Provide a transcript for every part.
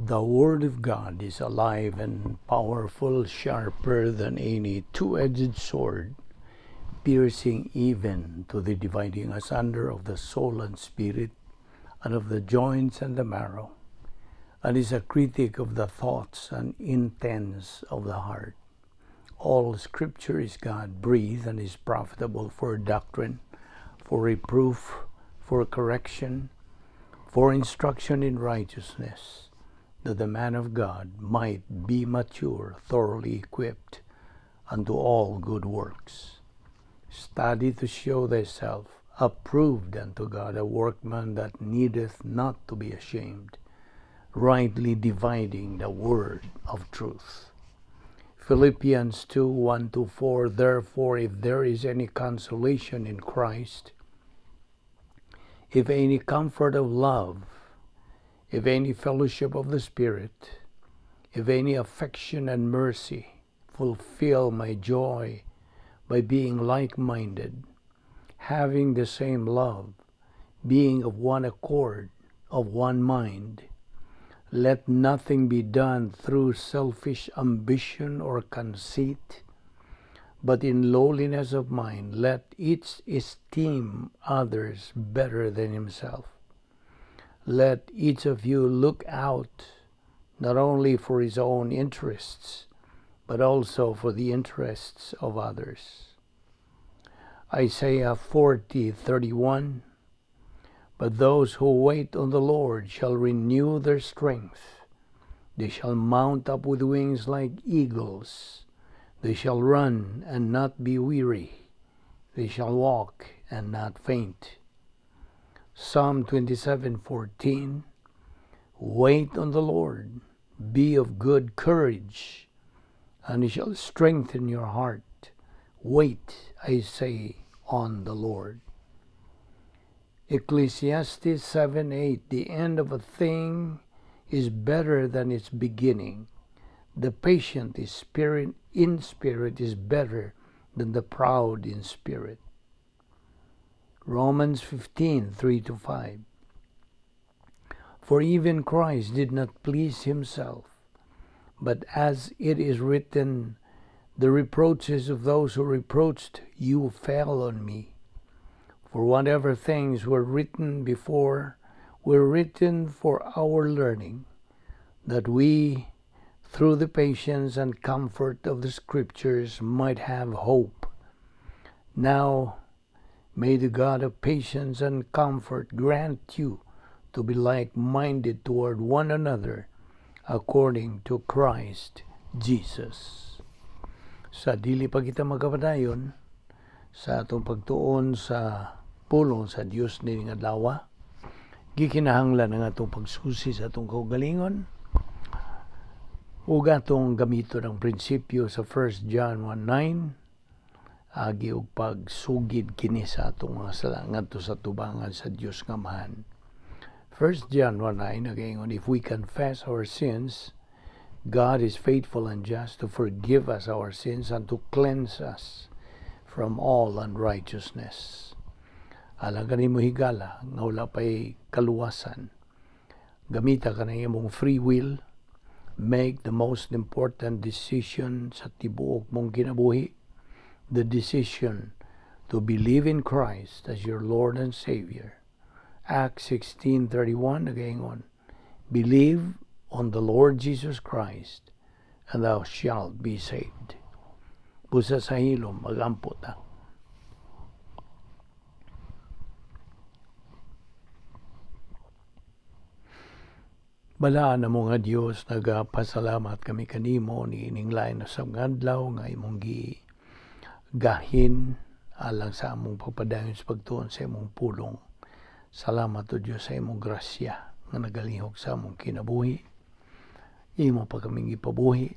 The Word of God is alive and powerful, sharper than any two-edged sword, piercing even to the dividing asunder of the soul and spirit, and of the joints and the marrow, and is a critic of the thoughts and intents of the heart. All Scripture is God breathed and is profitable for doctrine, for reproof, for correction, for instruction in righteousness, that the man of God might be mature, thoroughly equipped unto all good works. Study to show thyself approved unto God, a workman that needeth not to be ashamed, rightly dividing the word of truth. Philippians 2:1-4. Therefore, if there is any consolation in Christ, if any comfort of love, if any fellowship of the Spirit, if any affection and mercy, fulfill my joy by being like minded, having the same love, being of one accord, of one mind. Let nothing be done through selfish ambition or conceit, but in lowliness of mind let each esteem others better than himself. Let each of you look out not only for his own interests, but also for the interests of others. Isaiah 40:31. But those who wait on the Lord shall renew their strength. They shall mount up with wings like eagles. They shall run and not be weary. They shall walk and not faint. Psalm 27:14. Wait on the Lord, be of good courage, and he shall strengthen your heart. Wait, I say, on the Lord. Ecclesiastes 7:8. The end of a thing is better than its beginning. The patient is spirit in spirit is better than the proud in spirit. Romans 15:3-5. For even Christ did not please himself, but as it is written, "The reproaches of those who reproached you fell on me." For whatever things were written before were written for our learning, that we, through the patience and comfort of the Scriptures, might have hope. Now, may the God of patience and comfort grant you to be like minded toward one another according to Christ Jesus. Sa dili pa kita magkapadayon sa atong pagtuon sa pulong sa Dios nining adlaw, gikinahanglan ang atong pagsusi sa atong kaugalingon ug atong gamiton ang prinsipyo sa 1 John 1:9 agi og pagsugid kini sa atong mga sala ngadto sa tubangan sa Dios nga Amahan. 1 John 1:9 nagaingon, "If we confess our sins, God is faithful and just to forgive us our sins and to cleanse us from all unrighteousness." Alang kanimo, higala, nga wala pa'y kaluwasan, gamita ka ng imong free will, make the most important decision sa tibuok mong kinabuhi, the decision to believe in Christ as your Lord and Savior. Acts 16:31 nagaingon, "Believe on the Lord Jesus Christ and thou shalt be saved." Busa sa hilom, magampo ta. Balaan namo nga Dios, nagapasalamat kami kanimo ni ining lain na sa adlaw nga imong gi gahin alang sa among pagpadayon sa pagtuon sa imong pulong. Salamat o Dios sa imong grasya nga nagalihok sa among kinabuhi. Imo pa kaming gipabuhi.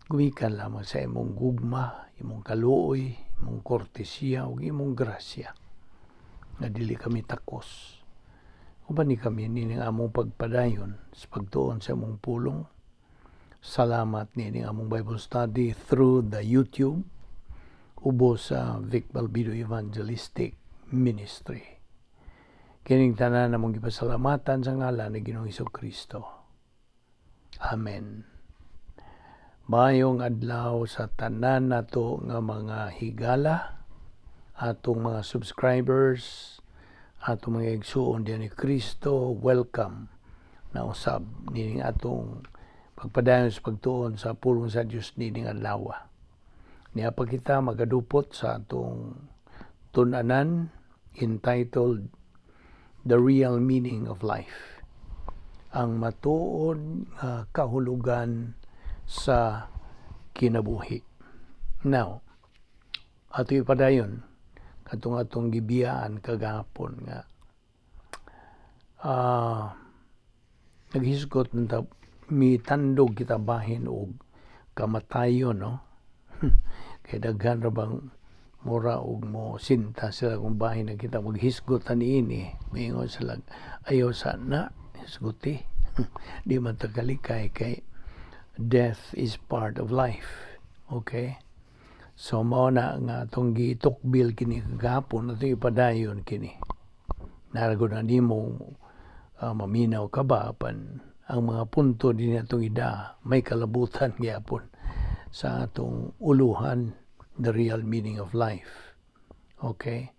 Gumikan lamang sa imong gugma, imong kaluoy, imong kortesiya ug imong grasya nga dili kami takos. Uban ni kami nining among pagpadayon sa pagtuon sa imong pulong. Salamat nining among Bible study through the YouTube ubos sa Vic Balbido Evangelistic Ministry. Kining tanan namong gipasalamatan sa ngalan ni Ginoong Kristo. Amen. Maayong adlaw sa tanan nato nga mga higala, atong mga subscribers, atong mga igsuon diyan ni Kristo, welcome na usab nining atong pagpadayon sa pagtuon sa pulong sa Dios nining adlaw. Niya pa kita magadupot sa atong tun-anan entitled "The Real Meaning of Life". Ang matuod nga kahulugan sa kinabuhi. Now, ato ipadayon katong atong gibiyaan kagahapon nga naghisgot ta, mitandog kita bahin og kamatayon, no? Kay daghan ra bang mura og mo sinta sila kung bahin na kita maghisgot ani ini. Moingon sila, "Ayaw sa na hisguti, di man ta kalikay kay death is part of life." Okay? So mao na nga atong gitukbil kini kagahapon, ato ipadayon kini. Narago na nimo maminaw ka ba pan ang mga punto din atong ida may kalabutan gyapon sa atong uluhan, the real meaning of life. Okay?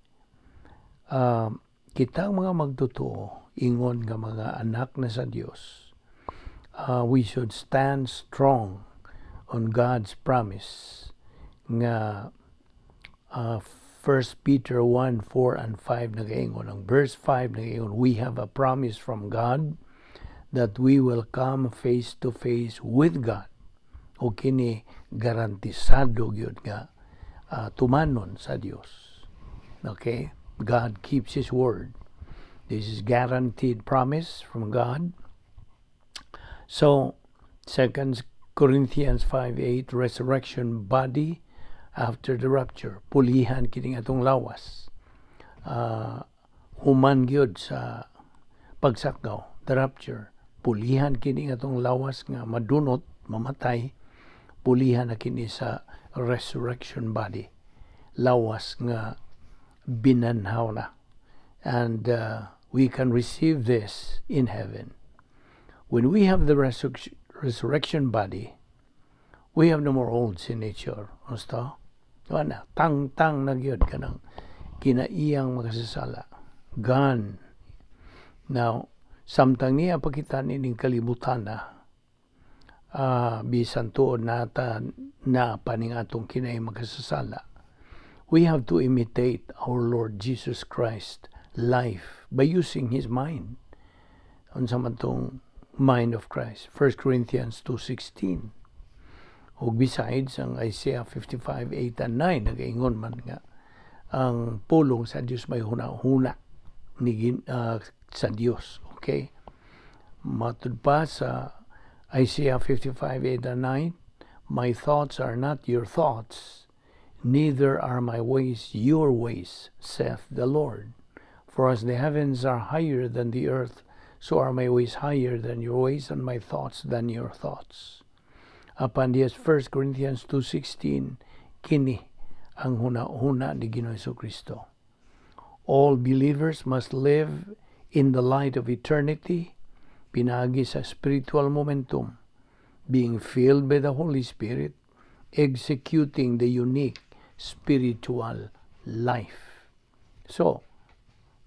Kita ang mga magtotoo, ingon nga mga anak na sa Dios, we should stand strong on God's promise nga 1 Peter 1, 4 and 5 nagaingon. Ang verse 5 nagaingon, "We have a promise from God that we will come face to face with God." O kini garantisado gyud nga tumanon sa Dios. Okay? God keeps His word. This is guaranteed promise from God. So, 2 Corinthians 5:8, resurrection body after the rapture. Pulihan kining atong lawas. Human gyud sa pagsakaw, the rapture. Pulihan kini atong lawas nga madunot, mamatay. Pulihan na kini sa resurrection body. Lawas nga binanhaw na. And we can receive this in heaven. When we have the resurrection body, we have no more old sin nature. Gusto? Wala. Tang-tang na gyud kanang kinaiyang makasasala. Gone. Now, samtang niya pakita nining kalibutan na, bisan tuod nata na paning atong kinay makasasala, we have to imitate our Lord Jesus Christ life by using His mind. Unsa man tong mind of Christ? 1 Corinthians 2:16. Ug besides, ang Isaiah 55:8 and 9 nagaingon man nga ang pulong sa Dios may huna-huna ni sa Dios. Okay? Matud pa sa Isaiah 55:8 and 9, "My thoughts are not your thoughts, neither are my ways your ways, saith the Lord. For as the heavens are higher than the earth, so are my ways higher than your ways, and my thoughts than your thoughts." Apan diya 1 Corinthians 2:16, kini ang huna-huna ni Ginoong Kristo. All believers must live in the light of eternity, pinaagi sa spiritual momentum, being filled by the Holy Spirit, executing the unique spiritual life. So,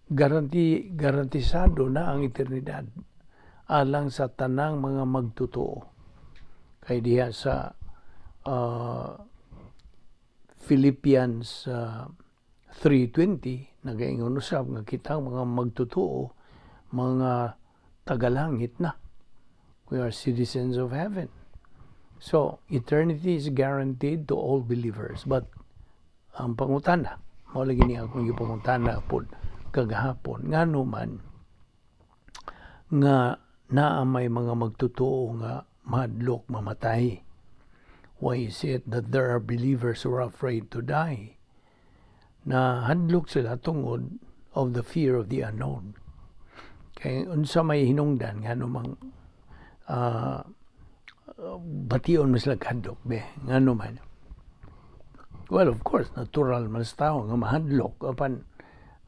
garantisado na ang eternidad alang sa tanang mga magtotoo. Kay diha sa Philippians 3:20 nagaingon usab nga kitang mga magtotoo mga tagalangit na. We are citizens of heaven. So, eternity is guaranteed to all believers. But ang pangutana, mao lagi ni akong gipangutana pod kagahapon, ngano man nga naa may mga magtotoo nga mahadlok mamatay? Why is it that there are believers who are afraid to die? Na hadlok sila tungod of the fear of the unknown. Kay unsa may hinungdan ngano mang bation man sila hadlok be, ngano man? Well, of course, natural man sa tao nga mahadlok, apan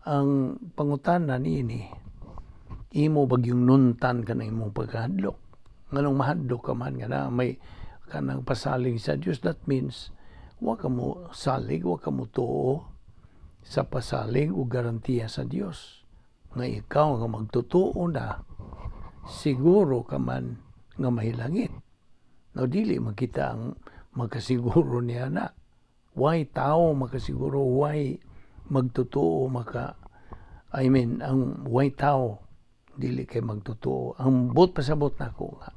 ang pangutana niini, imo bagyong nuntan ka na imong pagkahadlok? Nganong mahadlok ka man nga na may kanang pasalig sa Dios? That means wa ka mo salig, wa ka mo tuo sa pasalig o garantiya sa Dios. Nga ikaw nga magtotoo na, siguro ka man nga mahilangit. No, dili makita ang makasiguro niya na. Why tao makasiguro, why magtotoo maka, I mean, ang why tao dili kay magtotoo. Ang buot pasabot nako nga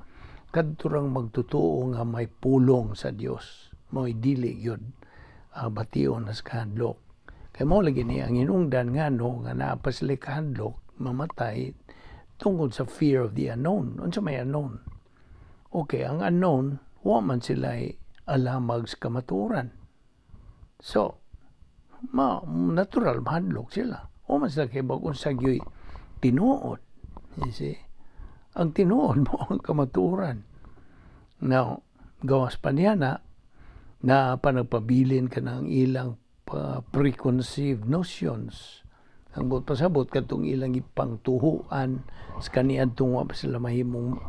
kadto rang magtotoo nga may pulong sa Dios, mo'y dili gyud bation na sa kahadlok. Kay mao lagi ni ang hinungdan ngano nga naa pa sila kahadlok mamatay tungod sa fear of the unknown. Unsa may unknown? Okay, ang unknown, wa man sila alamag sa kamatuoran. So, ma natural mahadlok sila. Wa man sila kay unsa gyud tinuod. You see? Ang tinuod mao ang kamatuoran. Now, gawas pa niya na na panagpabilin ka ng ilang preconceived notions. Ang buot pasabot, katong ilang ipangtuhuan sa kaniadtong wa pa sila mahimong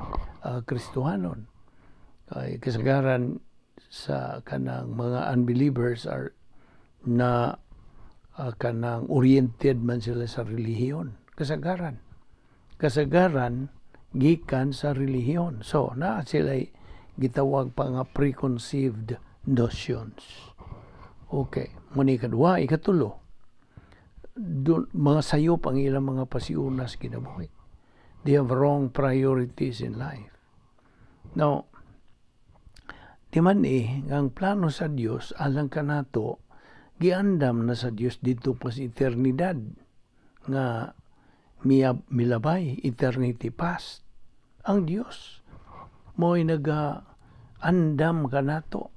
Kristohanon. Kay kasagaran sa kanang mga unbelievers are na kanang oriented man sila sa relihiyon. Kasagaran. Kasagaran gikan sa relihiyon. So, naa sila gitawag pa nga preconceived notions. Okay, muni ikaduha, ikatulo. Dun, mga sayop ang ilang mga pasiuna sa kinabuhi. They have wrong priorities in life. Now, di man eh, ang plano sa Dios alang kanato giandam na sa Dios didto pa sa eternidad nga milabay, eternity past. Ang Dios mo'y naga andam kanato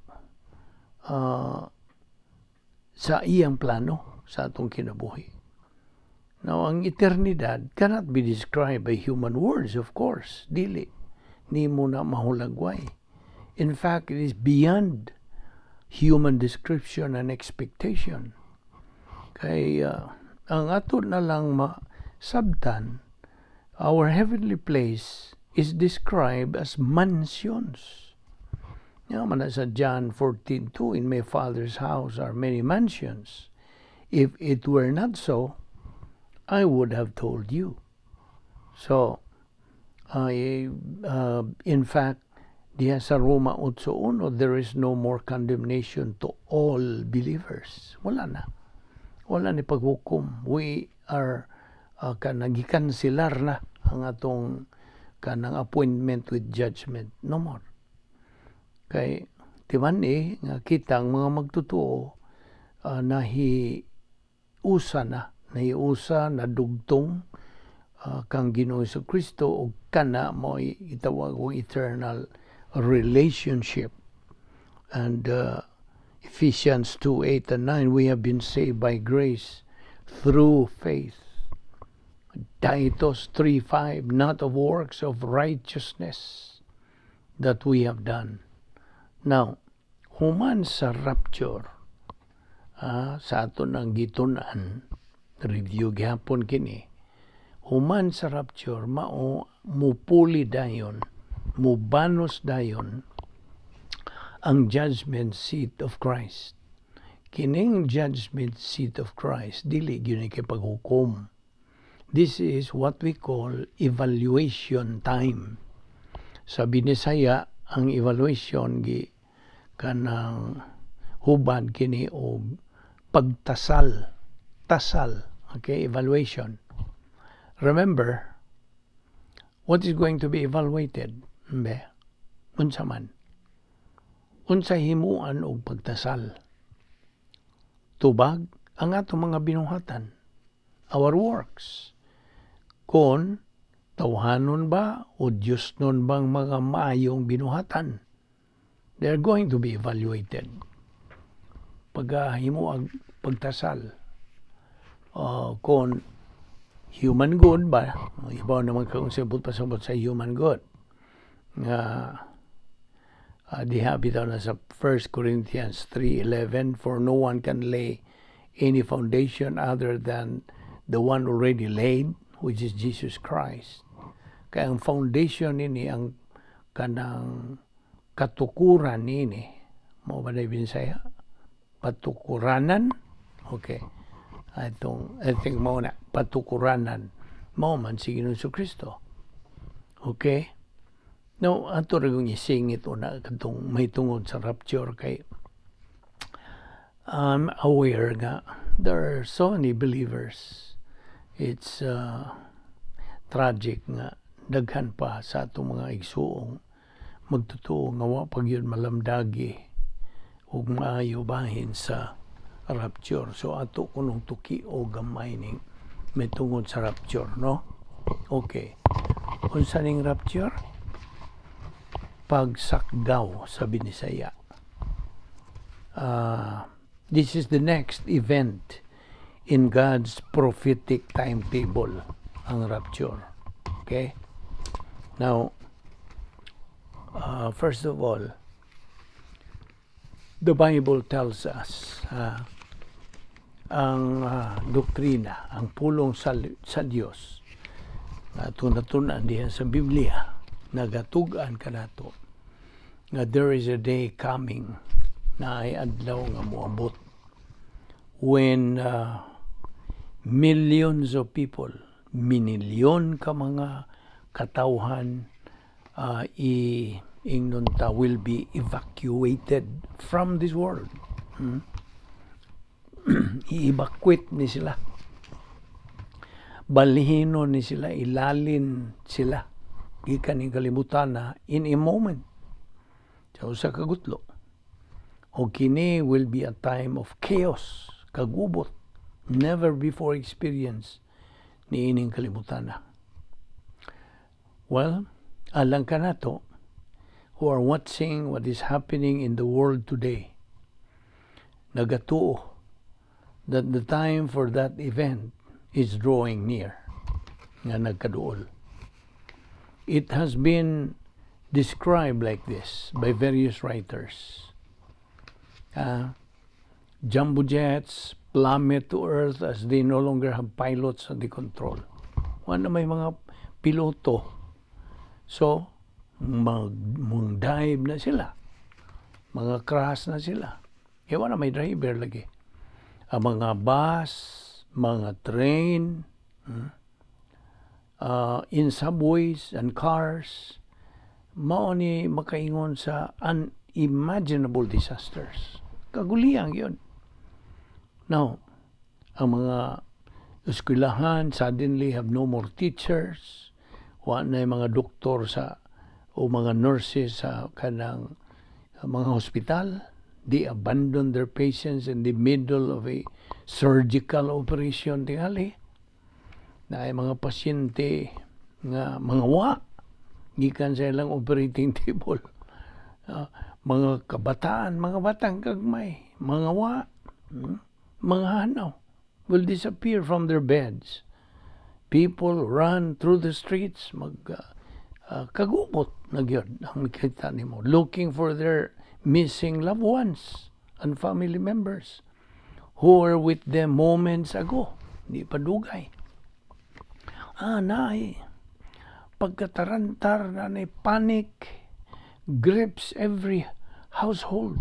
sa iyang plano sa atong kinabuhi. Now, ang eternidad cannot be described by human words, of course. Dili. Nimo na mahulagway. In fact, it is beyond human description and expectation. Kay ang ato na lang masabtan, our heavenly place is described as mansions. Ya, man sa John 14:2, "In my Father's house are many mansions. If it were not so, I would have told you." So, in fact, diha sa Roma 8:1, there is no more condemnation to all believers. Wala na. Wala ni paghukom. We are kanang gikanselar na ang atong kanang appointment with judgment. No more. Kay timan eh nga kita ang mga magtotoo nahiusa na, nahiusa na dugtong kang Ginoo Kristo ug kana mo'y itawag og eternal relationship. And Ephesians 2:8 and 9, we have been saved by grace through faith. Titus 3:5, not of works of righteousness that we have done. Now, human sa rapture, sa ato nang gitun-an, review gihapon kini, human sa rapture, mao mupuli dayon, mubanos dayon ang judgment seat of Christ. Kining judgment seat of Christ, dili gyud ni kay paghukom. This is what we call evaluation time. Sa Binisaya, ang evaluation gi kanang hubad kini og pagtasal, tasal. Okay, evaluation. Remember, what is going to be evaluated? Mbe, unsa man? Unsa himuan og pagtasal? Tubag ang atong mga binuhatan, our works. Kon tawhanon ba o Diyos nun bang mga maayong binuhatan? They're going to be evaluated. Pagkahimo ang pagtasal, kung human good ba, ibaw naman ka kung sabot pasabot sa human good. Nga, diha bitaw na sa 1 Corinthians 3:11, "For no one can lay any foundation other than the one already laid, which is Jesus Christ." Kaya ang foundation nini ang Kanang katukuran niini, mao ba na Binsaya? Patukuranan? Okay. I think mao na, patukuranan. Mao man si Ginoong Kristo. Okay? No, ato ra kong isingit una katong may tungod sa rapture kay I'm aware nga there are so many believers. It's tragic nga daghan pa sa atong mga igsuong magtotoo nga wa pa gyud malamdagi ug maayo bahin sa rapture. So ato kunong tuki o gamay ning may tungod sa rapture, no? Okay. Unsa ning rapture? Pagsakgaw sa Binisaya. This is the next event in God's prophetic timetable, ang rapture. Okay? Now, first of all, the Bible tells us ang doktrina, ang pulong sa Dios ato natun-an diha sa Biblia, nagatug-an kanato nga there is a day coming, na ay adlaw nga moabot when millions of people, minilyon ka mga katawhan, i ingnon ta will be evacuated from this world. I-evacuate ni sila. Balhinon ni sila, ilalin sila gikan ning kalibutan na in a moment. Sa usa ka gutlo. O kini will be a time of chaos, kagubot, never before experienced ni ining kalibutan na. Well, alang kanato who are watching what is happening in the world today, nagatuo that the time for that event is drawing near, nga nagkaduol. It has been described like this by various writers. Jumbo jets plummet to earth as they no longer have pilots at the control. Wala may mga piloto. So, mag dive na sila. Mga crash na sila. Kaya wala may driver lagi. Ang mga bus, mga train, in subways and cars, mao ni makaingon sa unimaginable disasters. Kaguliyang yun. Now, ang mga eskwelahan suddenly have no more teachers, wa na yung mga doktor sa o mga nurses sa kanang mga hospital. They abandon their patients in the middle of a surgical operation tingali. Na ay mga pasyente nga mga wa gikan sa ilang operating table. Mga kabataan, mga batang gagmay, mga wa, mga hanaw will disappear from their beds. People run through the streets, mag kagubot na gyud ang makita nimo, looking for their missing loved ones and family members who were with them moments ago. Di pa dugay. Naay pagkatarantar na ni panic grips every household.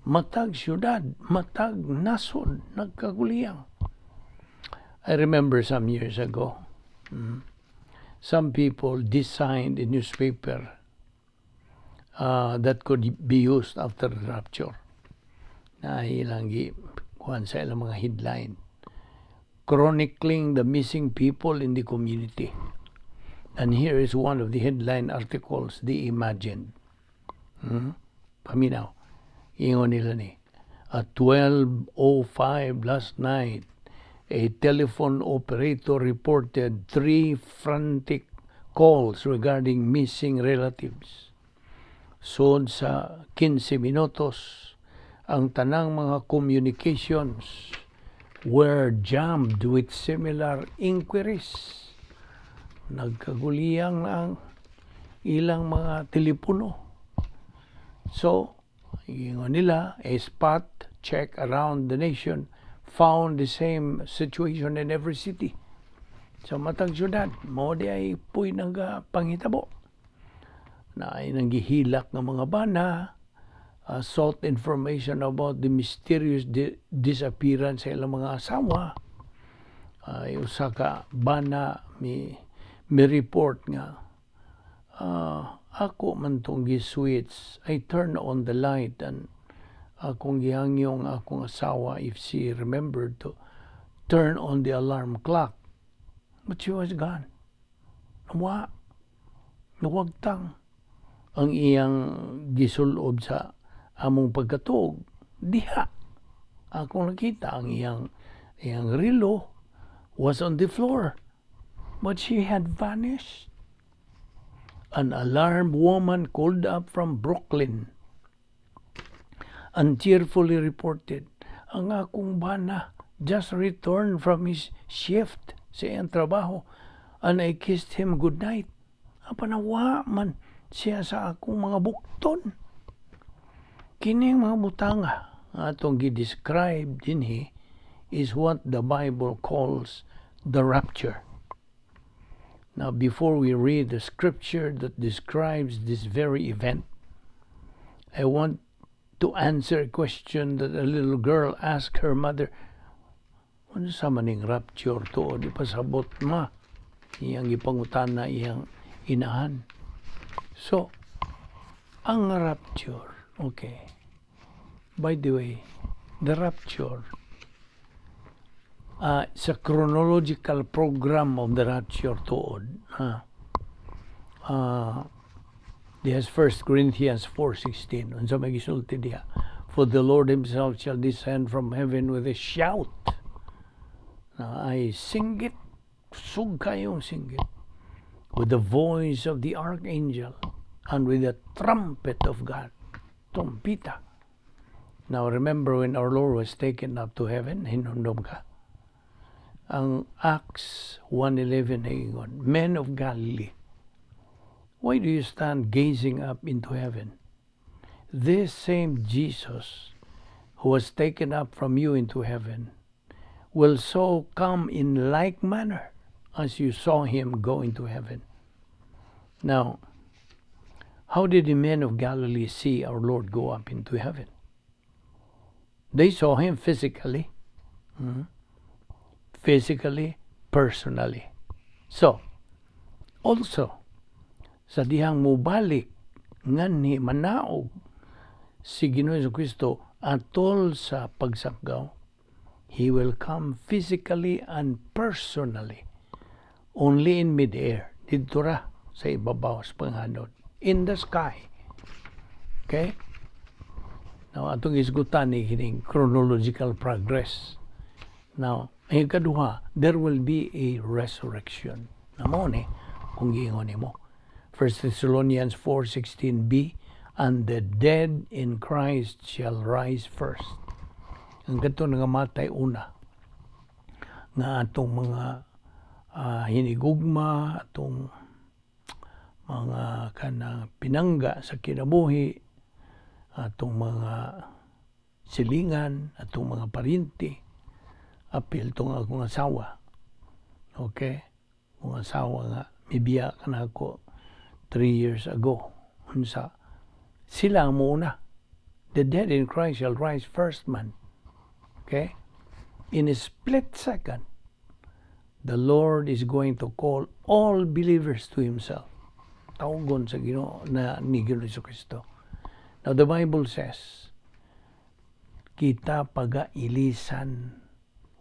Matag syudad, matag nasod, nagkaguliyang. I remember some years ago, some people designed a newspaper that could be used after the rapture. Na ilang gi kuan sa ilang mga headline chronicling the missing people in the community. And here is one of the headline articles they imagined. Paminaw. Ingon nila ni. At 12:05 last night, a telephone operator reported three frantic calls regarding missing relatives. Sud sa 15 minutos, ang tanang mga communications were jammed with similar inquiries. Nagkaguliyang ang ilang mga telepono. So, ingon nila, a spot check around the nation found the same situation in every city. Sa matag syudad, mao di ay puy nang panghitabo. Naay nanggihilak nga mga bana, sought information about the mysterious disappearance sa ilang mga asawa. Ay usa ka bana mi report nga ako man tong gi-switch. I turn on the light and akong gihangyo ang akong asawa if she remembered to turn on the alarm clock. But she was gone. Nawa. Nawagtang ang iyang gisulob sa among pagkatuog. Diha. Akong nakita ang iyang relo was on the floor. But she had vanished. An alarmed woman called up from Brooklyn and tearfully reported, "Ang akong bana just returned from his shift sa iyang trabaho and I kissed him good night. Apan nawa man siya sa akong mga bukton." Kini mga butanga atong gi-describe dinhi is what the Bible calls the rapture. Now, before we read the scripture that describes this very event, I want to answer a question that a little girl asked her mother. "Unsa man ning rapture to? Di pasabot, Ma," iyang gipangutana iyang inahan. So, ang rapture, okay. By the way, the rapture, sa chronological program of the rapture tuod, ha, diha 1 Corinthians 4:16, unsa may gisulti diha? "For the Lord himself shall descend from heaven with a shout." Naay singgit, kusog kayong singgit. "With the voice of the archangel and with the trumpet of God." Trumpita. Now remember when our Lord was taken up to heaven, hinumdum ka? Ang Acts 1:11 ingon, "Men of Galilee, why do you stand gazing up into heaven? This same Jesus who was taken up from you into heaven will so come in like manner as you saw him go into heaven." Now, how did the men of Galilee see our Lord go up into heaven? They saw him physically. Physically, personally. So, also, sa dihang mubalik nganhi manaog si Ginoo Kristo atol sa pagsakgaw, he will come physically and personally only in midair, didto ra sa ibabaw sa panghanod, in the sky. Okay? Now, atong isgutan ni kining chronological progress. Now, ang ikaduha, there will be a resurrection. Na mao ni, kung giingon nimo. 1 Thessalonians 4:16b, "And the dead in Christ shall rise first." Ang kadto nga matay una, nga atong mga hinigugma, atong mga kanang pinangga sa kinabuhi, atong mga silingan, atong mga paryente, apil tong akong asawa. Okay? Akong asawa nga mibiya kanako 3 years ago. Unsa sila ang muuna. The dead in Christ shall rise first man. Okay? In a split second, the Lord is going to call all believers to Himself. Tawgon sa Ginoo na ni Ginoo Kristo. Now the Bible says, kita pagailisan,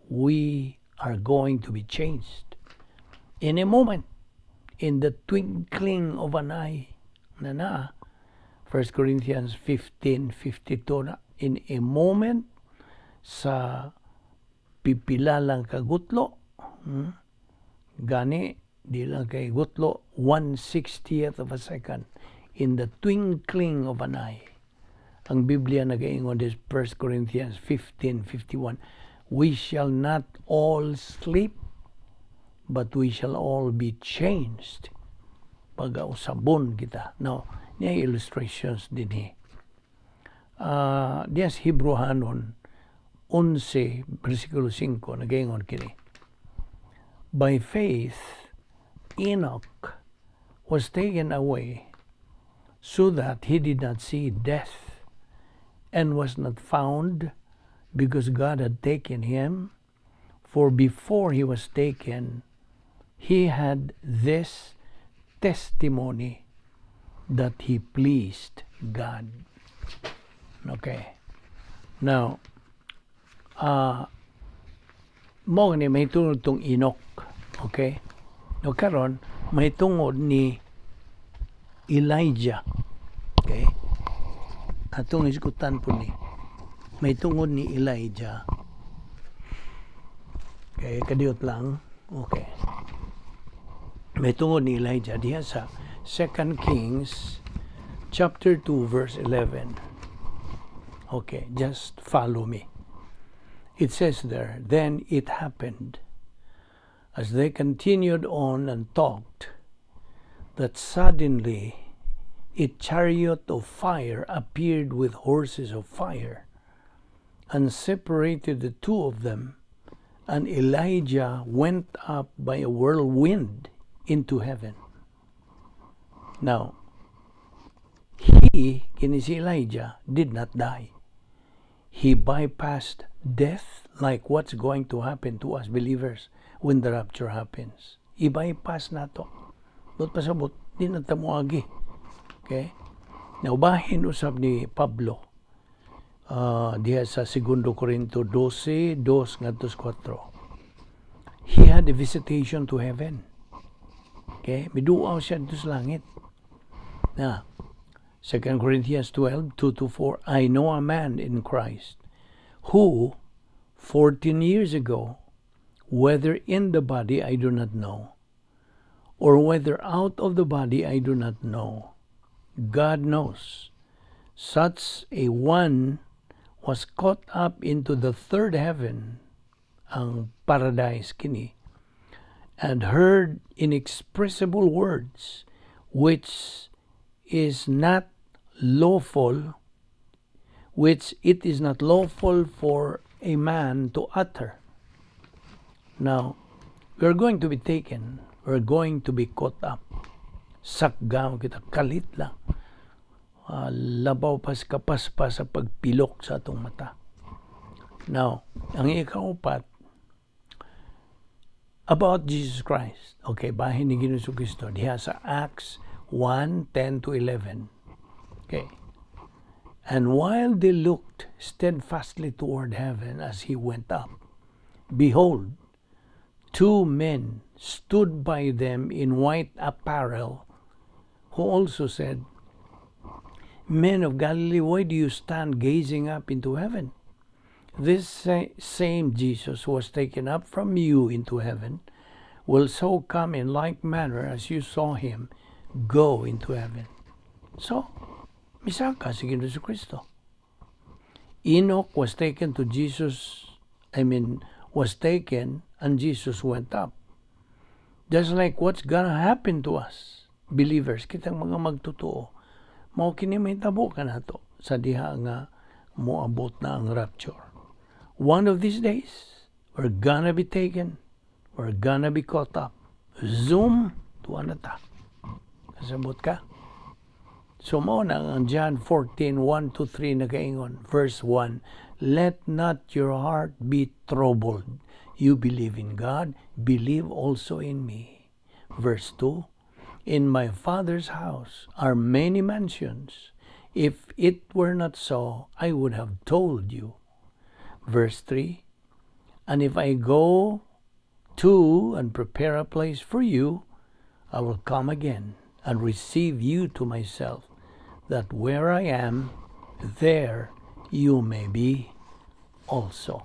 we are going to be changed. In a moment, in the twinkling of an eye, na na, 1 Corinthians 15:52 na, in a moment, sa pipila lang kagutlo, gani, di lang kay gutlo, 1/60th of a second, in the twinkling of an eye. Ang Biblia nagaingon this 1 Corinthians 15:51, "We shall not all sleep, but we shall all be changed." Pagausabon kita. Now, niya illustrations dinhi. Diya sa Hebreohanon 11, versikulo 5, nagaingon kini. "By faith, Enoch was taken away So that he did not see death and was not found because God had taken him. For before he was taken, he had this testimony that he pleased God. Okay. Now, mao ni mahitungod tong Enoch. Okay? No karon mahitungod ni Elijah. Okay? Atong isgutan po ni. Mahitungod ni Elijah. Okay, kadiyot lang. Okay. Mahitungod ni Elijah diha sa 2 Kings chapter 2 verse 11. Okay, just follow me. It says there, "Then it happened, as they continued on and talked, that suddenly a chariot of fire appeared with horses of fire and separated the two of them, and Elijah went up by a whirlwind into heaven." Now, he, kini si Elijah, did not die. He bypassed death like what's going to happen to us believers when the rapture happens. I-bypass nato. Buot pasabot, di na ta moagi. Okay? Now, bahin usab ni Pablo diha sa 2 Corinto 12, 2 ngadto sa 4. He had a visitation to heaven. Okay? Miduaw siya dito sa langit. Na, 2 Corinthians 12, 2 to 4, "I know a man in Christ who 14 years ago, whether in the body I do not know, or whether out of the body I do not know, God knows. Such a one was caught up into the third heaven," ang paradise kini, "and heard inexpressible words, which it is not lawful for a man to utter." Now, we're going to be taken, we're going to be caught up. Sakgaw kita, kalit lang. Labaw pas kapaspas sa pagpilok sa atong mata. Now, ang ikaupat, about Jesus Christ. Okay, bahin ni Ginoong Kristo diha sa Acts 1, 10 to 11. Okay. "And while they looked steadfastly toward heaven as he went up, behold, two men stood by them in white apparel, who also said, 'Men of Galilee, why do you stand gazing up into heaven? This same Jesus who was taken up from you into heaven will so come in like manner as you saw him go into heaven.'" So, misaka si Ginoong Kristo. Enoch was taken to Jesus, I mean, was taken and Jesus went up. Just like what's gonna happen to us, believers, kitang mga magtotoo, mao kini mahitabo kanato sa diha nga moabot na ang rapture. One of these days, we're gonna be taken, we're gonna be caught up. Zoom, tuwa na ta. Kasabot ka? So mao na ang John 14, 1 to 3 nagaingon. Verse 1, "Let not your heart be troubled. You believe in God, believe also in me." Verse 2, "In my Father's house are many mansions. If it were not so, I would have told you." Verse 3, "And if I go to and prepare a place for you, I will come again and receive you to myself, that where I am, there you may be also."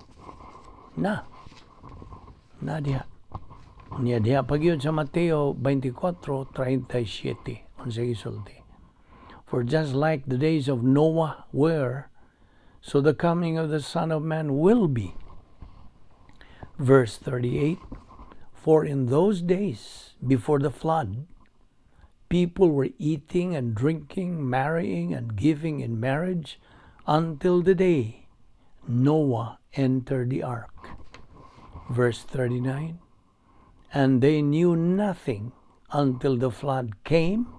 Na. Na diha. Unya diha pa gyud sa Mateo 24:37 unsa gisulti? "For just like the days of Noah were, so the coming of the Son of Man will be." Verse 38, "For in those days before the flood, people were eating and drinking, marrying and giving in marriage until the day Noah entered the ark." Verse 39, "And they knew nothing until the flood came."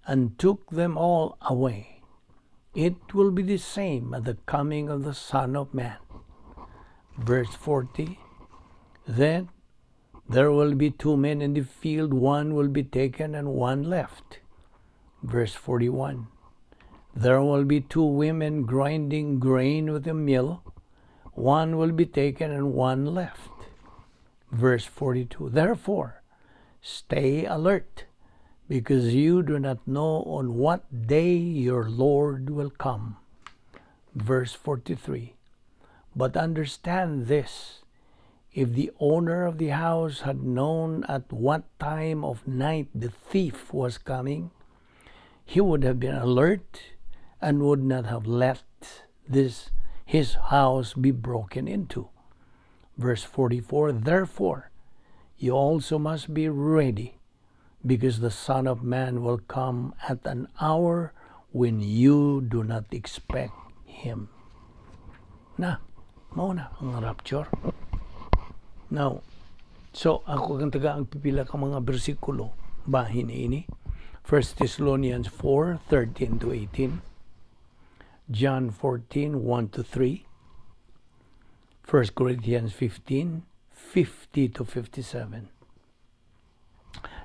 and took them all away. It will be the same at the coming of the Son of Man. Verse 40. Then there will be two men in the field, one will be taken and one left. Verse 41. There will be two women grinding grain with a mill, one will be taken and one left. Verse 42. Therefore, stay alert, because you do not know on what day your Lord will come. Verse 43. But understand this: if the owner of the house had known at what time of night the thief was coming, he would have been alert and would not have let this his house be broken into. Verse 44. Therefore, you also must be ready, because the Son of Man will come at an hour when you do not expect him. Na, mao na ang rapture. Now, so ako kang taga ang pipila ka mga bersikulo bahin ini. 1 Thessalonians 4, 13 to 18. John 14, 1 to 3. 1 Corinthians 15, 50 to 57.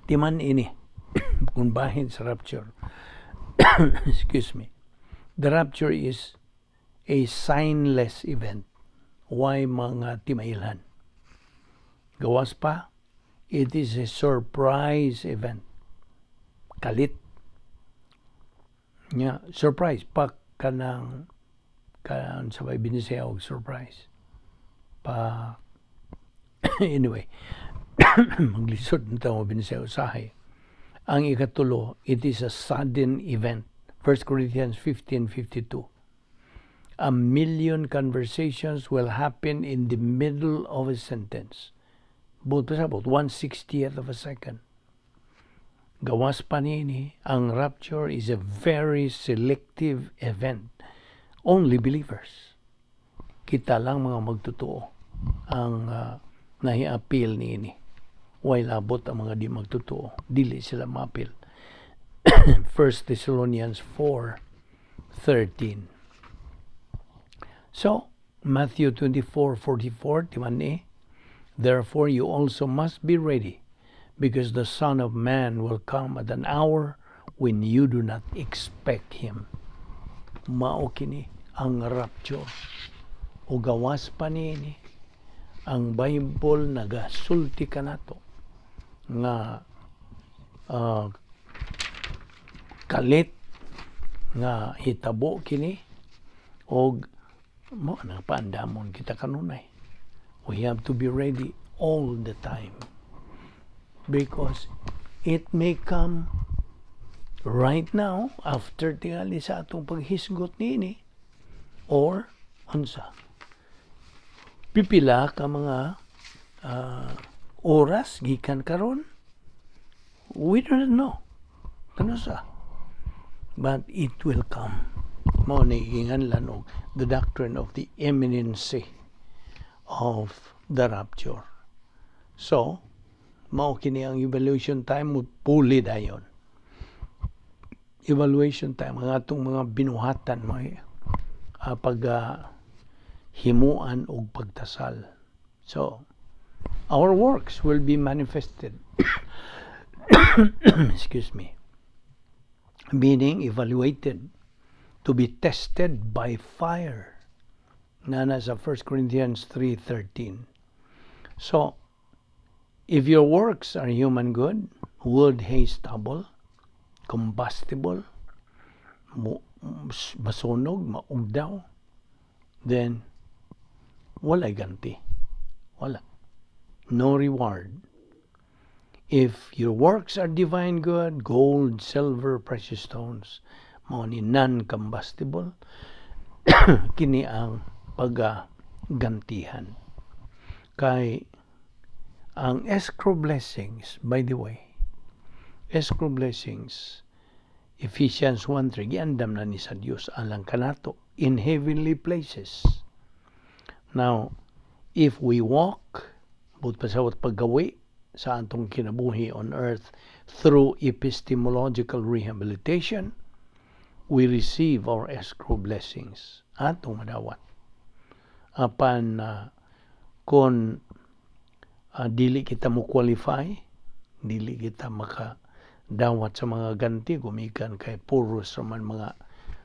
Timan ini, kung bahin sa rapture, excuse me, the rapture is a signless event. Way mga timailhan? Gawas pa, it is a surprise event. Kalit. Nya, surprise pa kanang kan sa Binisaya og surprise. Pa anyway, maglisod na mo Binisaya usahay. Ang ikatulo, it is a sudden event. 1 Corinthians 15:52. A million conversations will happen in the middle of a sentence. Buot pasabot, 1/60th of a second. Gawas pa nini, ang rapture is a very selective event. Only believers. Kita lang mga magtotoo ang nahiapil niini. Way labot ang mga di magtotoo. Dili sila maapil. 1 Thessalonians 4:13. So, Matthew 24:44, timan ni, "Therefore you also must be ready, because the Son of Man will come at an hour when you do not expect him." Mao kini ang rapture. O gawas pa niini, ang Bible nagasulti kanato nga kalit nga hitabo kini og mao na paandamon kita kanunay. We have to be ready all the time because it may come right now after tingali sa atong paghisgot niini or unsa pipila ka mga oras gikan karon. We do not know kano sa, but it will come. Mao ni giinganlan og the doctrine of the imminency of the rapture. So mao kini ang evaluation time mo puli dayon. Evaluation time ang atong mga binuhatan mga pag himuan og pagtasal. So our works will be manifested, excuse me, meaning evaluated, to be tested by fire na nasa 1 Corinthians 3:13. So if your works are human good, wood, hay, stubble, combustible, masunog, maugdaw, then walay ganti. Wala. No reward. If your works are divine good, gold, silver, precious stones, mao ni non-combustible, kini ang pagagantihan. Kay ang escrow blessings, by the way, escrow blessings, Ephesians 1:3, giandam na ni sa Dios alang kanato in heavenly places. Now, if we walk, buot pasabot paggawi sa atong kinabuhi on earth Through epistemological rehabilitation, we receive our escrow blessings. Atong madawat. Apan kung dili kita mo qualify, dili kita maka dawat sa mga ganti gumikan kay puros man mga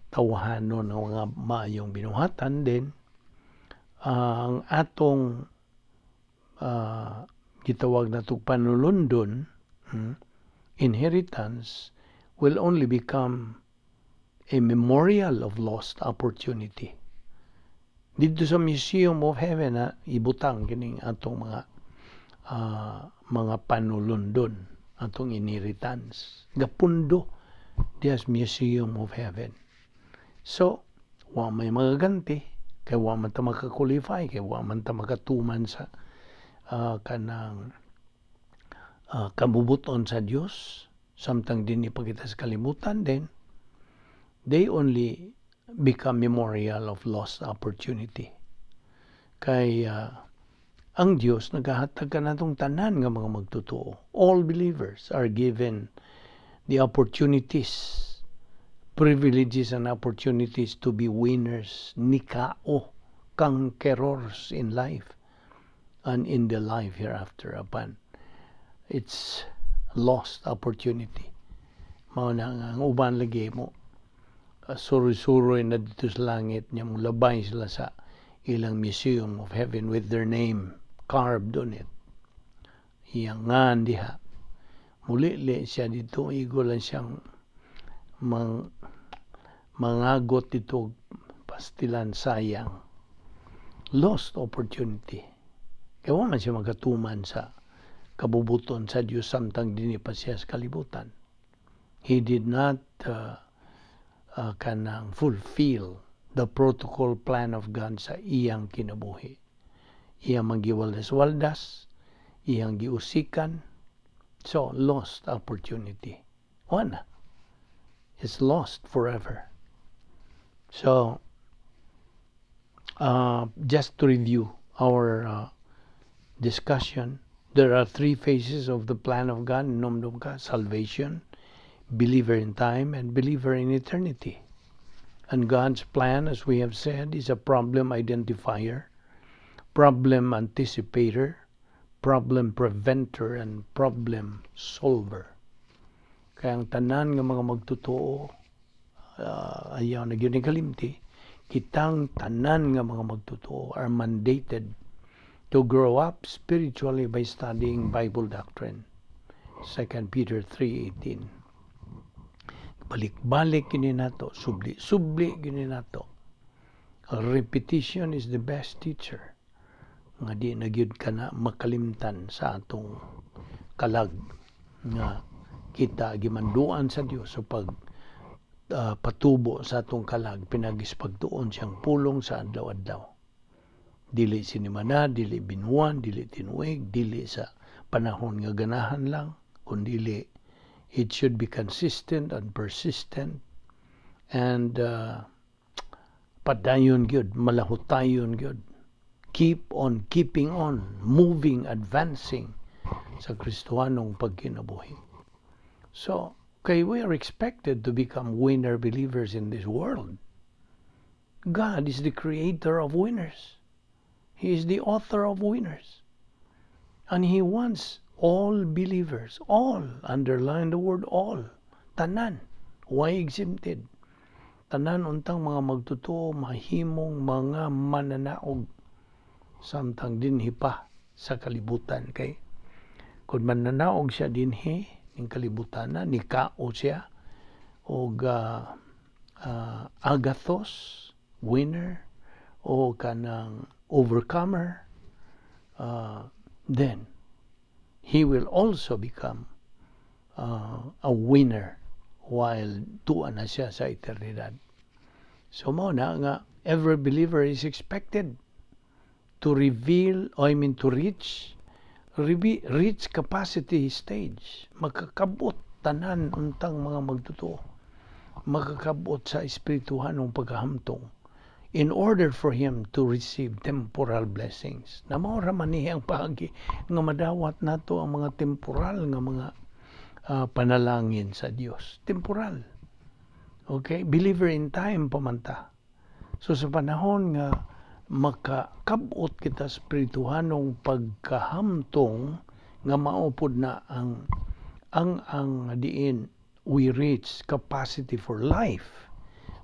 tawhanon ng mga maayong binuhatan din ang atong gitawag na panulundon, inheritance will only become a memorial of lost opportunity. Dito sa Museum of Heaven na ibutang kining atong mga panulundon, atong inheritance. Gapundo diya Museum of Heaven. So, wa may mga ganti, kay wa man ta maka-qualify, kay wa man ta makatuman sa kanang kabubuton sa Dios samtang dinhi pa kita sa kalibutan, then they only become memorial of lost opportunity. Kay ang Dios nagahatag kanatong tanan nga mga magtotoo. All believers are given the opportunities, privileges and opportunities to be winners, nikao, conquerors in life and in the life hereafter. Apan it's lost opportunity. Mao na nga ang uban lagi mo suroy-suroy na dito sa langit niya, mo labay sila sa ilang Museum of Heaven with their name carved on it. Iyang ngan diha. Mulili siya dito, igo lang siyang mangagot dito pastilan, sayang. Lost opportunity. Kaya man siya magkatuman sa kabubuton sa Diyos samtang dinhi pa siya sa kalibutan. He did not kanang fulfill the protocol plan of God sa iyang kinabuhi. Iyang magiwaldas-waldas, iyang giusikan. So, lost opportunity. Wala. It's lost forever. So, just to review our discussion, there are three phases of the plan of God. Hinumdom ka, salvation, believer in time, and believer in eternity. And God's plan, as we have said, is a problem identifier, problem anticipator, problem preventer, and problem solver. Kaya ang tanan nga mga magtotoo, ayaw na gyud kalimti, kitang tanan nga mga magtotoo are mandated to grow up spiritually by studying Bible doctrine. 2 Peter 3:18. Balik-balik kini nato, subli-subli kini nato. Repetition is the best teacher. Nga di na gyud ka na makalimtan sa atong kalag nga kita gimanduan sa Dios sa pag patubo sa atong kalag pinaagi sa pagtuon siyang pulong sa adlaw-adlaw. Dili sinimana, dili binuan, dili tinuig, dili sa panahon nga ganahan lang, kundili it should be consistent and persistent and padayon gyud, malahutayon gyud. Keep on keeping on, moving, advancing sa Kristohanong pagkinabuhi. So, kay we are expected to become winner believers in this world. God is the creator of winners. He is the author of winners. And He wants all believers, all, underline the word all, tanan, why exempted? Tanan untang mga magtotoo mahimong mga mananaog samtang dinhi pa sa kalibutan, kay kung mananaog siya dinhi ning kalibutan na nikao siya og agathos, winner o kanang overcomer, then he will also become a winner while tuwa na siya sa eternidad. So mao na nga every believer is expected to reveal, I mean, to reach capacity stage. Makakabot tanan untang mga magtotoo. Makakabot sa espirituhanong pagkahamtong in order for him to receive temporal blessings. Na mao ra man niya ang paagi nga madawat nato ang mga temporal nga mga Panalangin sa Dios. Temporal. Okay? Believer in time pa man ta. So sa panahon nga makakabot kita spirituhanong pagkahamtong nga mao pod na ang diin we reach capacity for life,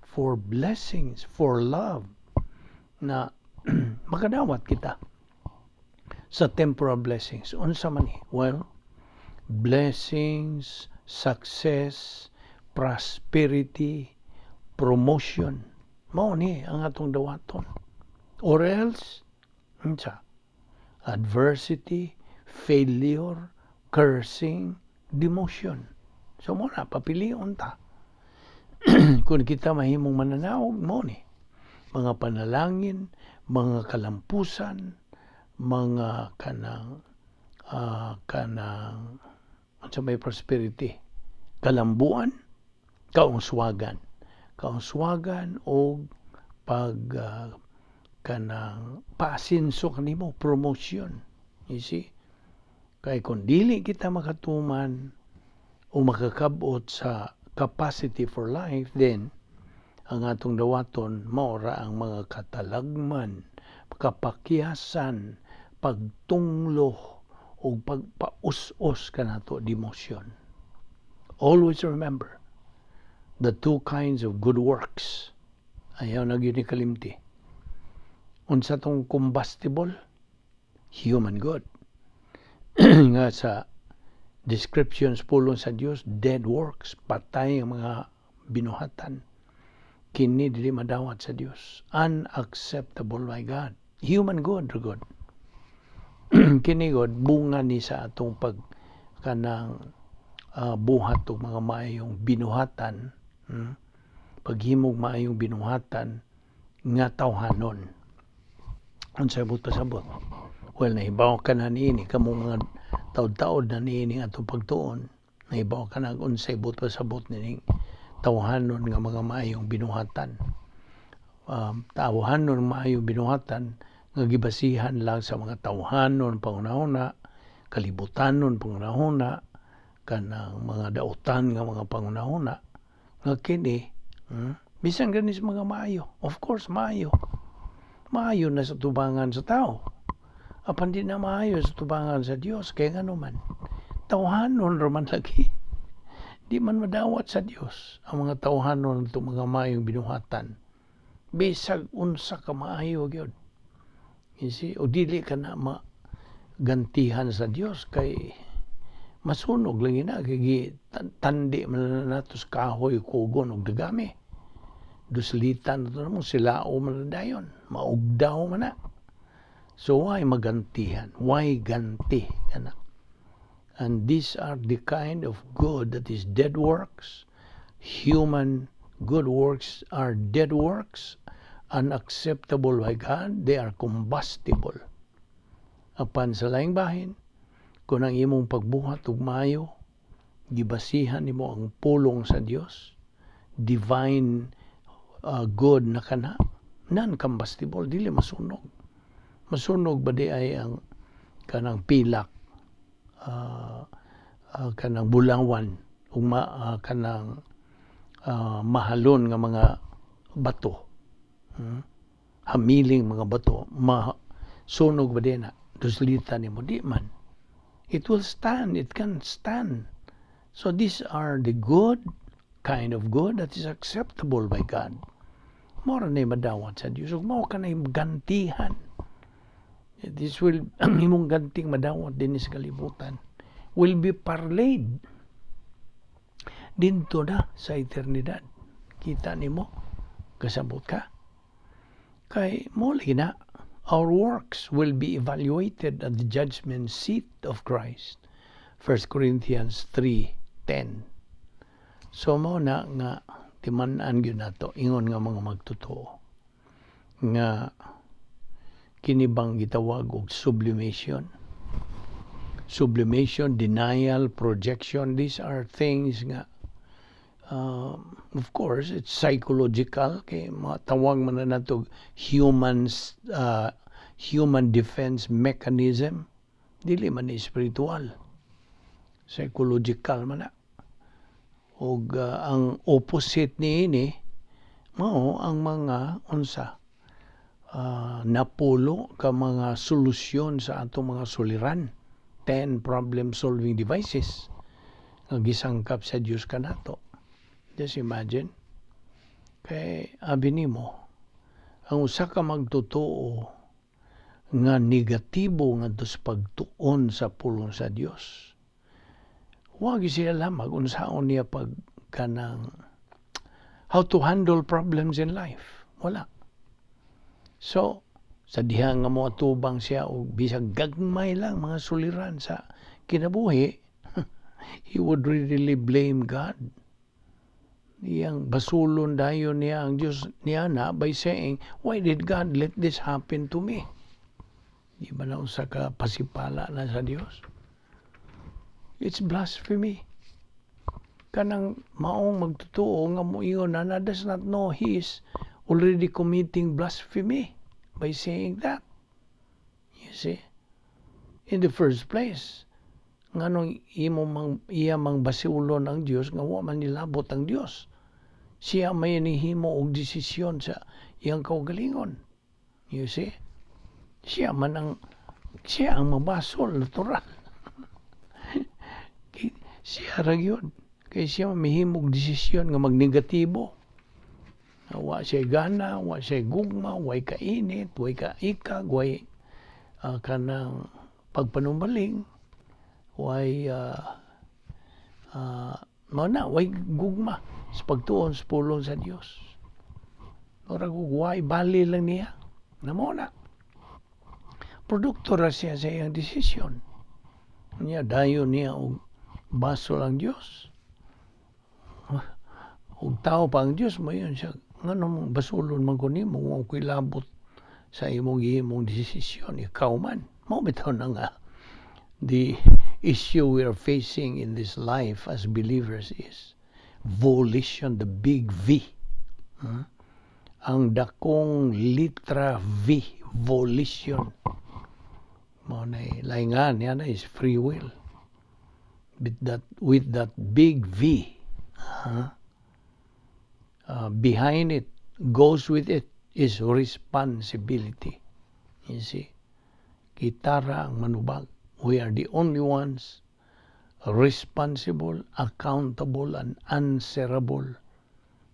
for blessings, for love, na makadawat kita sa temporal blessings. Unsa man ni? Well, blessings, success, prosperity, promotion. Mao ni ang atong dawaton. Or else, unsa? Adversity, failure, cursing, demotion. So mao na, papilion ta. Kung kita mahimong mananaog, mao ni. Mga panalangin, mga kalampusan, mga kanang unsa may prosperity, kalambuan, kauswagan, kauswagan og pag kanang paasinso kanimo, promotion, you see? Kay kung dili kita makatuman o makakabot sa capacity for life, then ang atong dawaton mao ra ang mga katalagman, kapakyasan, pagtunglo o pagpaus-os kanato, demotion. Always remember the two kinds of good works. Ayaw na gyud ni kalimti. Unsa tong combustible? Human good. Nga sa descriptions pulong sa Dios, dead works, patay ang mga binuhatan. Kini dili madawat sa Dios. Unacceptable by God. Human good or good. Kini god bunga ni sa atong pag kanang buhat og mga maayong binuhatan, Paghimog maayong binuhatan nga tawhanon. Unsay buot pasabot? Well, nahibaw ka na niini kamong mga taod-taod na niini atong pagtuon, nahibaw ka na unsay buot pasabot nining tawhanon nga mga maayong binuhatan. Tawhanon maayong binuhatan nga gibasihan lang sa mga tawhanon pangunahuna, kalibutanon pangunahuna, kanang mga dautan nga mga pangunahuna nga kini, bisan gani sa mga maayo. Of course, maayo. Maayo na sa tubangan sa tao. Apan di na maayo sa tubangan sa Dios, kay ngano man, tawhanon ra man lagi. Di man madawat sa Dios ang mga tawhanon itong mga maayong binuhatan. Bisag unsa ka maayo gyud. You see, o dili ka na magantihan sa Dios kay masunog lang ina kay tandi man na nato sa kahoy, kugon og dagami. Duslitan na to namo, silao man na dayon, maugdaw man na. So why magantihan? Why ganti kana? And these are the kind of good that is dead works. Human good works are dead works, unacceptable by God. They are combustible. Apan sa laing bahin, kung ang imong pagbuhat og maayo, gibasihan nimo ang pulong sa Dios, divine good na kana, non-combustible, dili masunog. Masunog ba di ay ang kanang pilak, kanang bulawan, ug kanang mahalon nga mga bato, Hamiling mga bato, masunog ba di na? Duslitan nimo, di man. It will stand, it can stand. So these are the good kind of good that is acceptable by God. Mao ra na madawat sa Dios ug mao ka na gantihan. This will, ang imong ganting madawat din sa kalibutan will be parlayed didto na sa eternidad. Kita nimo, kasabot ka. Kay mao na, our works will be evaluated at the judgment seat of Christ. 1 Corinthians 3:10. So mao na nga timan-an gyud nato ingon nga mga magtotoo nga kini bang gitawag og sublimation. Sublimation, denial, projection, these are things nga of course it's psychological kay matawag man na nato human defense mechanism, dili man ni spiritual. Psychological man na. Og ang opposite niini mao ang mga unsa napulo ka mga solusyon sa atong mga suliran, 10 problem solving devices nga gisangkap sa Dios kanato. Just imagine, kay abi nimo, ang usa ka magtotoo nga negatibo ngadto sa pagtuon sa pulong sa Dios, wa gyud siya lamag unsaon niya pag kanang how to handle problems in life. Wala. So sa diha nga moatubang siya og bisag gagmay lang mga suliran sa kinabuhi, he would really blame God. Iyang basulon dayon niya ang Diyos niya na by saying, "Why did God let this happen to me?" Di ba na usa ka pasipala na sa Dios? It's blasphemy. Kanang maong magtotoo nga moingon na does not know he is already committing blasphemy by saying that. You see? In the first place, nganong imo mang iya mang basulon ang Dios nga wa man nilabot ang Dios? Siya may nihimo og desisyon sa iyang kaugalingon. You see? Siya man ang siya ang mabasol natural. Siya ra gyud. Kay siya mihimog desisyon nga magnegatibo. Wa siya gana, wa siya gugma, way kainit, way kaikag, way kanang pagpanumbaling, way mao na, way gugma sa pagtuon sa pulong sa Dios. Murag og way bali lang niya. Na mao na. Produkto ra siya sa iyang desisyon. Niya dayon niya og basol ang Dios. Og tao pa ang Dios mo yun siya. Nganong basulon man ko nimo, wa ko'y labot sa imong gihimong desisyon, ikaw man. Mao bitaw na nga the issue we are facing in this life as believers is volition, the big V. Ang dakong litra V, volition. Mao na laingan niya na is free will. With that big V, huh? Behind it, goes with it, is responsibility. You see? Kita ra ang manubag. We are the only ones responsible, accountable, and answerable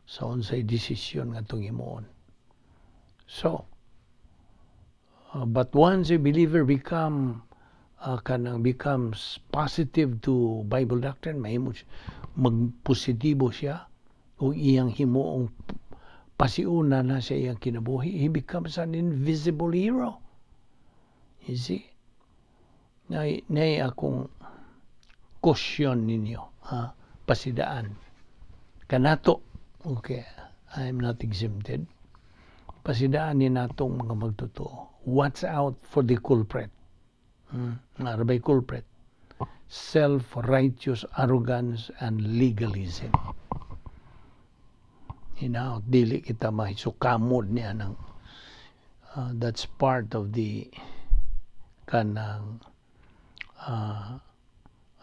sa unsay desisyon nga atong himuon. So, but once a believer become kanang becomes positive to Bible doctrine, mahimo magpositibo siya o iyang himuong pasiuna na sa iyang kinabuhi, he becomes an invisible hero. You see? Nay akong caution ninyo, ha? Pasidaan. Kanato, okay, I'm not exempted. Pasidaan ni natong mga magtotoo. Watch out for the culprit. Arabay culprit. Self-righteous arrogance and legalism. Hinaot, dili kita mahisukamod niya ng that's part of the kanang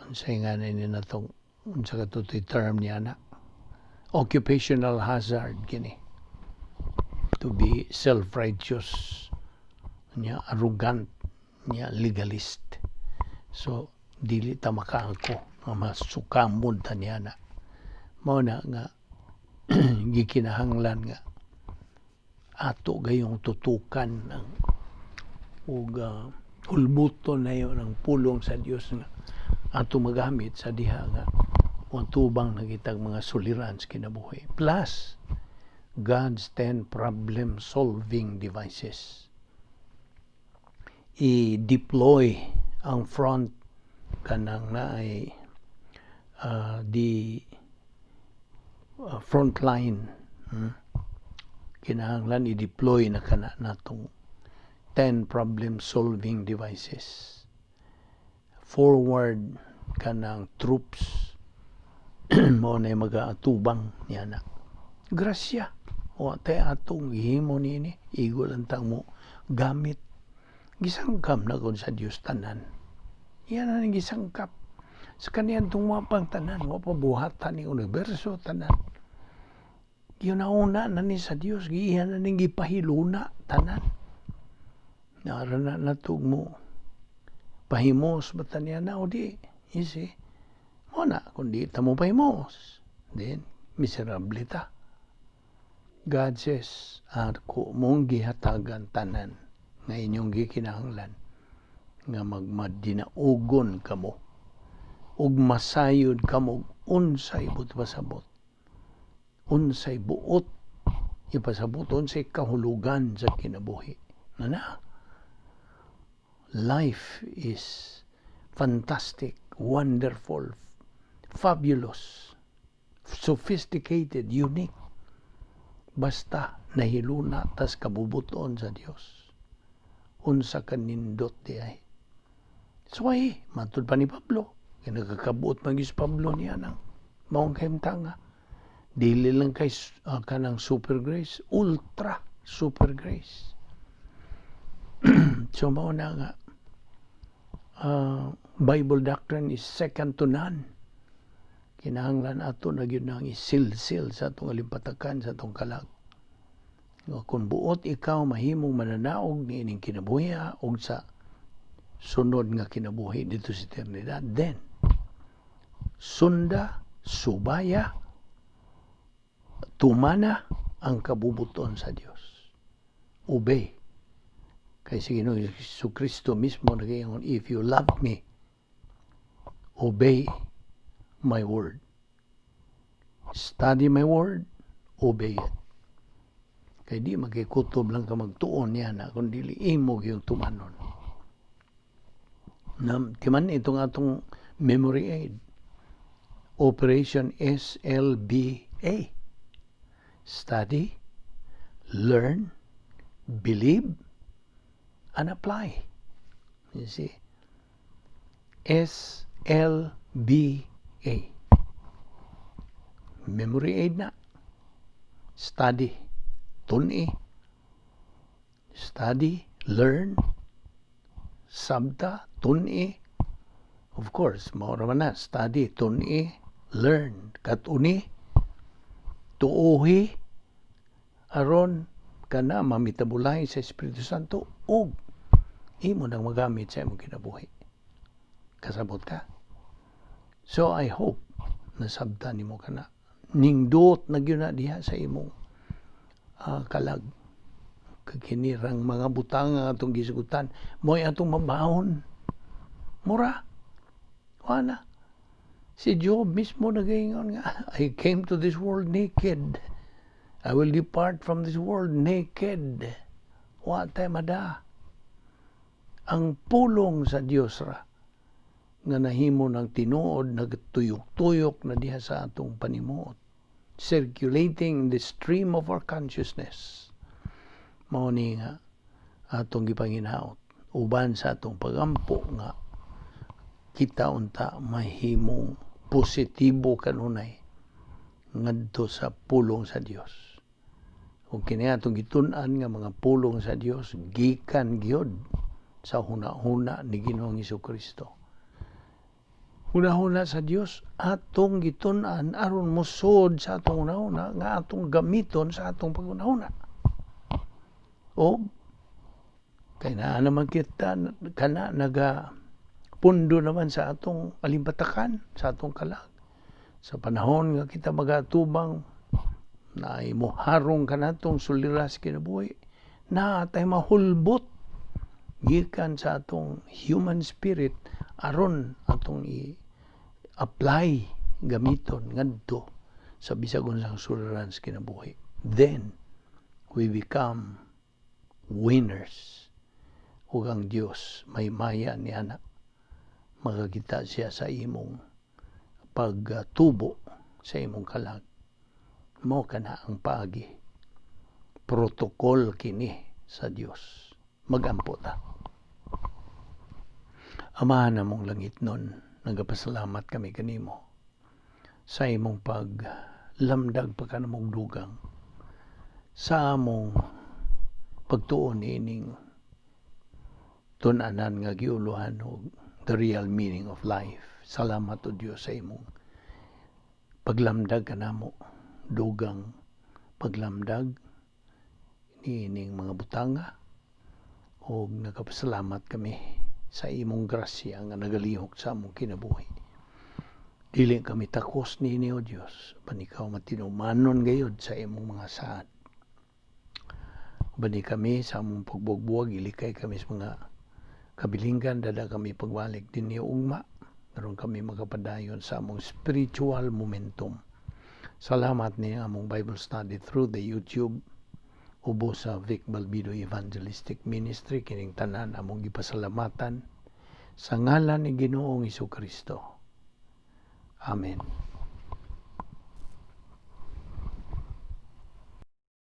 unsay nga ni natong unsa ka to term niya na occupational hazard kini to be self-righteous niya, arrogant niya, legalist. So dili ta makaangko nga masukamod ta niya na mao na nga gikinahanglan nga ato gayong tutukan ang ug hulbuton na yun ang pulong sa Dios nga ato magamit sa diha nga tubang na kitag mga suliran sa kinabuhi plus God's 10 problem solving devices. I-deploy ang front kanang na ay the front line. Kinahanglan i-deploy na kana natong 10 problem solving devices forward kanang troops mo na magaatubang niya na grasya o tay atong gihimo niini. Igo lang tang mo gamit, gisangkap na kon sa Dios tanan. Yan ang gisangkap. Sa kaniadtong wa pang tanan, wa pa buhatan ni universo tanan. Gihuna-huna na ni sa Dios, giiya na ning gipahiluna tanan. Nara na natug mo pahimos ba ta niya na o di? You see? Mao na, kung di ta mo pahimos, then miserable ta. God says, "Ako mong gihatagan tanan nga inyong gikinahanglan nga magmadinaugon kamo ug masayod kamo unsay buot pasabot, unsay buot ipasabot, unsay kahulugan sa kinabuhi." Na life is fantastic, wonderful, fabulous, sophisticated, unique, basta nahiluna tas kabubuton sa Dios. Unsa kanindot di ay. So ay matud pa ni Pablo, kay nagkakabuot man gyud si Pablo niya nang maong kahimtanga. Dili lang kay kanang super grace, ultra super grace. So mao na nga Bible doctrine is second to none. Kinahanglan ato na gyud nang isilsil sa atong alimpatakan, sa atong kalag. Nga kung buot ikaw mahimong mananaog niining kinabuhi ug sa sunod nga kinabuhi dito sa eternidad, then sunda, subaya, tumana ang kabubuton sa Dios. Obey. Kay si Ginoong Kristo mismo nagaingon, "If you love me, obey my word. Study my word, obey it." Kay di magkikutob lang ka magtuon niya na kung dili imo yung tumanon. Na, timan itong atong memory aid. Operation SLBA. Study, learn, believe, and apply. You see? SLBA. Memory aid na. Study. Tuni. Study, learn, sabta, tuni. Of course, mao ra man na. Study, tuni, learn, katuni, tuohi, aron kana ma-metabolize sa Espiritu Santo ug imo nang magamit sa imong kinabuhi. Kasabot ka? So I hope nasabtan nimo kana. Nindot na gyud na diha sa imong kalag. Kakinirang mga butang nga atong gisugutan, mo'y atong mabahon. Mura. Wala. Si Job mismo nagaingon nga, "I came to this world naked. I will depart from this world naked." Wa tay mada. Ang pulong sa Dios ra nga nahimo ng tinuod, nagtuyok-tuyok na diha sa atong panimuot. Circulating in the stream of our consciousness. Mao ni nga atong gipanginaot uban sa atong pagampo nga kita unta mahimong positibo kanunay ngadto sa pulong sa Dios. Ug kini atong gitun-an nga mga pulong sa Dios gikan gyud sa huna-huna ni Ginoong Kristo. Huna-huna sa Dios atong gitun-an aron mosud sa atong huna-huna nga atong gamiton sa atong paghuna-huna. O kay naa naman kita kana naga pundo naman sa atong alimpatakan, sa atong kalag. Sa panahon nga kita magatubang na moharong kanatong suliras kinabuhi na tay mahulbot gikan sa atong human spirit aron atong i-apply, gamiton ngadto sa bisag unsang suliran sa kinabuhi. Then we become winners ug ang Dios may maya ni ana, makakita siya sa imong pagtubo sa imong kalag. Mo kana ang paagi, protocol kini sa Dios. Magampo ta. Amahan namong langit nun, nagapasalamat kami kanimo sa imong paglamdag pa kanamong dugang sa among pagtuon ining tun-anan nga giuluhan og the real meaning of life. Salamat, O Dios, sa imong paglamdag kanamo, dugang paglamdag niining mga butanga, og nagapasalamat kami sa imong grasya nga nagalihok sa among kinabuhi. Dili kami takos niini, O Dios, apan ikaw matinumanon gayud sa imong mga saad. Ubani kami sa among pagbuwag-buwag, ilikay kami sa mga kabilinggan, dada kami pagbalik dinhi ugma, aron kami makapadayon sa among spiritual momentum. Salamat ni among Bible study through the YouTube ubos sa Vic Balbido Evangelistic Ministry. Kining tanan among gipasalamatan sa ngalan ni Ginoong Kristo. Amen.